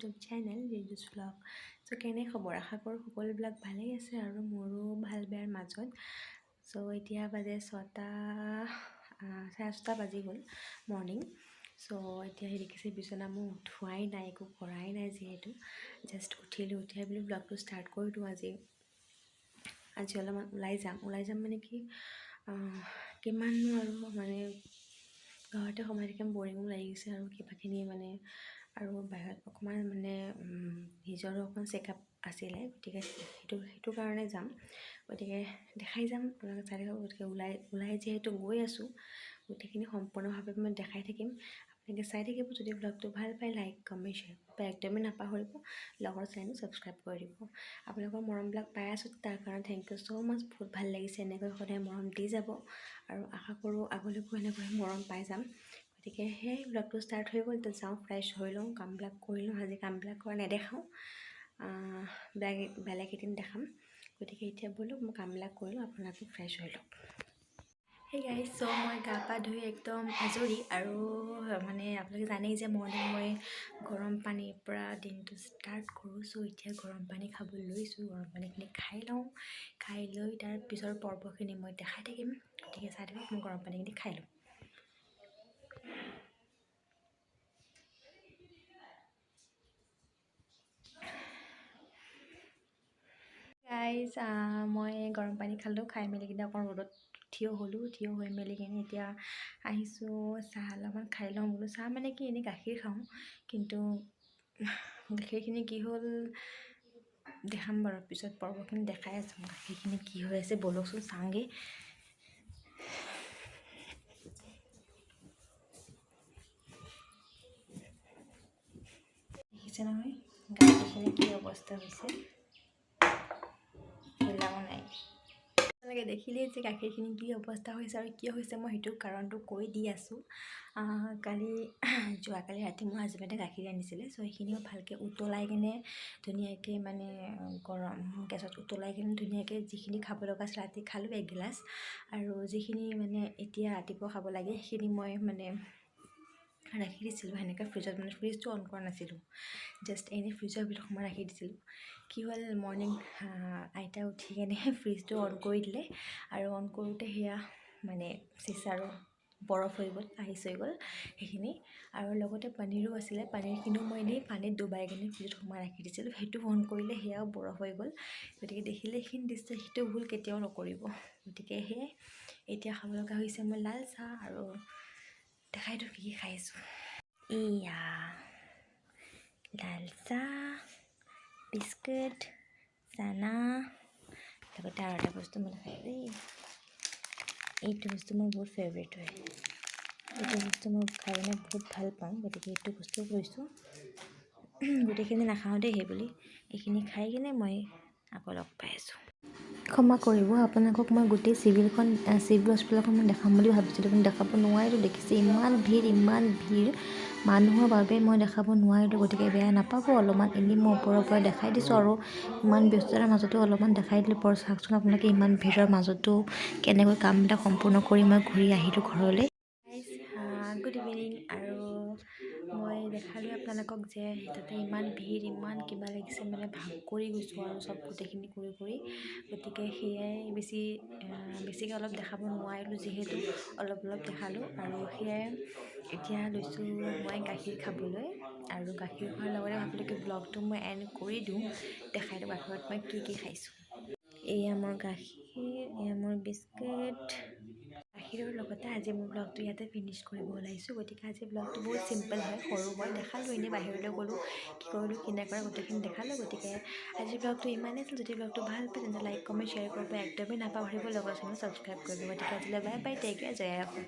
YouTube channel Rinju's vlog. So কেনে খবৰ? আশা কৰোঁ সকলোবিলাক ভালেই আছে আৰু মোৰো ভাল বেয়াৰ মাজত। চ' এতিয়া বাজে 6টা, 6:30 বাজি গ'ল মৰ্ণিং। চ' এতিয়া সেই দেখিছে বিচনা মোৰ উঠোৱাই নাই, একো কৰাই নাই, যিহেতু জাষ্ট উঠিলোঁ, উঠি বোলো ব্লগটো ষ্টাৰ্ট কৰি দিওঁ। আজি অলপমান ওলাই যাম, ওলাই যাম মানে কি, কিমাননো আৰু মানে ঘৰতে সোমাই থাকিম, বৰিঙো লাগি গৈছে আৰু কিবাখিনি মানে আৰু বাহিৰত অকণমান মানে নিজৰো অকণমান চেকআপ আছিলে, গতিকে সেইটো কাৰণে যাম। গতিকে দেখাই যাম, আপোনালোকে চাই থাকিব। গতিকে ওলাই ওলাই যিহেতু গৈ আছোঁ, গোটেইখিনি সম্পূৰ্ণভাৱে মই দেখাই থাকিম, আপোনালোকে চাই থাকিব। যদি ব্লগটো ভাল পায় লাইক, কমেণ্ট, শ্বেয়াৰ কৰিব একদমেই নাপাহৰিব, লগৰ চেনেলটো ছাবস্ক্ৰাইব কৰি দিব। আপোনালোকৰ মৰমবিলাক পাই আছোঁ, তাৰ কাৰণে thank you so মাছ, বহুত ভাল লাগিছে। এনেকৈ সদায় মৰম দি যাব আৰু আশা কৰোঁ আগলৈকো এনেকৈ মৰম পাই যাম। গতিকে সেই ব্লগটো ষ্টাৰ্ট হৈ গ'ল। এতিয়া যাওঁ, ফ্ৰেছ হৈ লওঁ, কামবিলাক কৰি লওঁ। আজি কামবিলাক কৰা নেদেখাওঁ, বেলেগ এদিন দেখাম। গতিকে এতিয়া ব'লক, মই কামবিলাক কৰি লওঁ, আপোনালোকে ফ্ৰেছ হৈ লওক। সেই গাইজ, চ' মই গা পা ধুই একদম আজৰি আৰু মানে আপোনালোকে জানেই যে মৰ্ণিং মই গৰম পানীৰ পৰা দিনটো ষ্টাৰ্ট কৰোঁ। চ' এতিয়া গৰম পানী খাব লৈছোঁ, গৰম পানীখিনি খাই লওঁ, খাই লৈ তাৰ পিছৰ পৰ্বখিনি মই দেখাই থাকিম। গতিকে চাই থাকক, মই গৰম পানীখিনি খাই লওঁ। গাইজ, মই গৰম পানী খালোঁ, খাই মেলি কিনে অকণ ৰ'দত থিয় হ'লোঁ, থিয় হৈ মেলি কিনে এতিয়া আহিছোঁ চাহ অলপমান খাই লওঁ বোলো। চাহ মানে কি, এনেই গাখীৰ খাওঁ, কিন্তু গাখীৰখিনি কি হ'ল দেখাম বাৰু পিছত, পৰ্বখিনি দেখাই আছোঁ গাখীৰখিনি কি হৈ আছে। ব'লকচোন চাওঁগৈ। দেখিছে নহয় গাখীৰখিনি কি অৱস্থা হৈছে, হিলাও নাই। আপোনালোকে দেখিলেই যে গাখীৰখিনি কি অৱস্থা হৈছে আৰু কিয় হৈছে, মই সেইটো কাৰণটো কৈ দি আছোঁ। কালি যোৱাকালি ৰাতি মোৰ হাজবেণ্ডে গাখীৰ আনিছিলে, চ' সেইখিনিও ভালকৈ উতলাই কিনে ধুনীয়াকৈ মানে গৰম গেছত উতলাই কিনে ধুনীয়াকৈ যিখিনি খাব লগা আছিল ৰাতি খালোঁ এগিলাচ, আৰু যিখিনি মানে এতিয়া ৰাতিপুৱা খাব লাগে সেইখিনি মই মানে ৰাখি দিছিলোঁ সেনেকৈ ফ্ৰিজত, মানে ফ্ৰিজটো অন কৰা নাছিলোঁ, জাষ্ট এনেই ফ্ৰিজৰ ভিতৰত সোমাই ৰাখি দিছিলোঁ। কি হ'ল, মৰ্ণিং আইতা উঠি কেনে ফ্ৰিজটো অন কৰি দিলে আৰু অন কৰোঁতে সেয়া মানে চিচাৰো বৰফ হৈ গ'ল, আইচ হৈ গ'ল সেইখিনি। আৰু লগতে পনীৰো আছিলে, পনীৰখিনিও মই এনেই পানীত ডুবাই কিনে ফ্ৰিজত সোমাই ৰাখি দিছিলোঁ, সেইটো অন কৰিলে সেয়াও বৰফ হৈ গ'ল। গতিকে দেখিলে সেইখিনি দৃশ্য, সেইটো ভুল কেতিয়াও নকৰিব। গতিকে সেয়াই এতিয়া খাব লগা হৈছে মই লাল চাহ আৰু দেখাই দিওঁ কি কি খাইছোঁ। এয়া লাল চাহ, বিস্কুট, চানা, লগতে আৰু এটা বস্তু মই দেখাই দেই। এইটো বস্তু মোৰ বহুত ফেভৰেট হয়, এইটো বস্তু মই খাই কিনে বহুত ভাল পাওঁ, গতিকে এইটো বস্তু লৈছোঁ। গোটেইখিনি নাখাওঁ দেই সেইবুলি, এইখিনি খাই কিনে মই আকৌ লগ পাই আছোঁ। ক্ষমা কৰিব আপোনালোকক, মই গোটেই চিভিলখন, চিভিল হস্পিটেলখন মই দেখাম বুলি ভাবিছিলোঁ, কিন্তু দেখাব নোৱাৰিলোঁ। দেখিছে ইমান ভিৰ, ইমান ভিৰ মানুহৰ বাবে মই দেখাব নোৱাৰিলোঁ, গতিকে বেয়া নাপাব। অলপমান এনেই মই ওপৰৰ পৰা দেখাই দিছোঁ আৰু ইমান ব্যস্ততাৰ মাজতো অলপমান দেখাই দিলোঁ। বৰ চাওকচোন আপোনালোকে, ইমান ভিৰৰ মাজতো কেনেকৈ কামবিলাক সম্পূৰ্ণ কৰি মই ঘূৰি আহিলোঁ ঘৰলৈ। Good evening. আৰু মই দেখালোঁ আপোনালোকক যে তাতে ইমান ভিৰ, ইমান কিবা লাগিছে, মানে ভাগৰি গৈছোঁ আৰু চব গোটেইখিনি কৰি কৰি। গতিকে সেয়াই বেছিকৈ অলপ দেখাব নোৱাৰিলোঁ, যিহেতু অলপ অলপ দেখালোঁ। আৰু সেয়াই এতিয়া লৈছোঁ মই গাখীৰ খাবলৈ, আৰু গাখীৰ খোৱাৰ লগতে ভাবিলোঁ কি ব্লগটো মই এণ্ড কৰি দিওঁ, দেখাই দিওঁ গাখীৰত মই কি কি খাইছোঁ। এয়া মোৰ গাখীৰ, এয়া মোৰ বিস্কুট। গাখীৰৰ লগতে আজি মোৰ ব্লগটো ইয়াতে ফিনিছ কৰিব ওলাইছোঁ। গতিকে আজি ব্লগটো বহুত চিম্পল হয়, সৰু হয়, দেখালোঁ এনেই বাহিৰলৈ গ'লোঁ, কি কৰিলোঁ কি নাই কৰা গোটেইখিনি দেখালোঁ। গতিকে আজিৰ ব্লগটো ইমানেই আছিল। যদি ব্লগটো ভাল পায় তেন্তে লাইক, কমেণ্ট, শ্বেয়াৰ কৰিব একদমেই নাপাহৰিব, লগত চেনেল ছাবস্ক্ৰাইব কৰিব। গতিকে আজিলৈ বাই বাই, টেক কেয়াৰ, জয় অসম।